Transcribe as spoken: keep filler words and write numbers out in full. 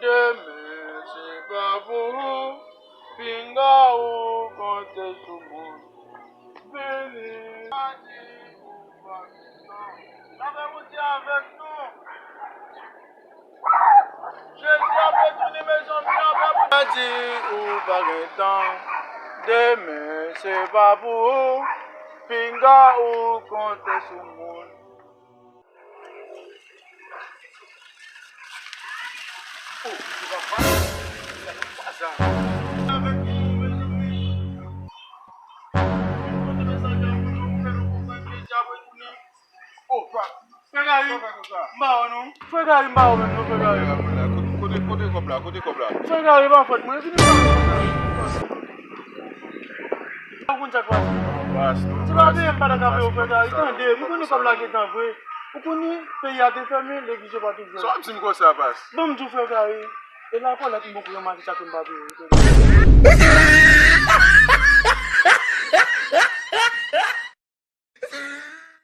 Demen se pa pou ou, pinga ou konte sou moun. Vini. Avè Bondye avèk nou. Jezi ap retounen, mezanmi, avè Bondye. Di ou pa gen tan. Demen se pa pou ou. Pinga ou konte sou moun. Frè Gary, m pa wè non. Frè Gary, m pa wè menm non, frè Gary. Kote, kote kòb la, kote kòb la? Frè Gary, pa fòt mwen, vini pa fòt mwen. Ou konn sa k pase? Pas, non, se pa pas, veye m pa ta ka veye w, frè Gary. Tande, m konnen kòb la gentan vre. Ou konnen peyi a te fèmen, legliz yo pa t ouvè. Sa w ap di m konsa, pas? Ban m di w, frè Gary. E la kòlèt m poko ranmase sa ke m pa veye w, frè Gary.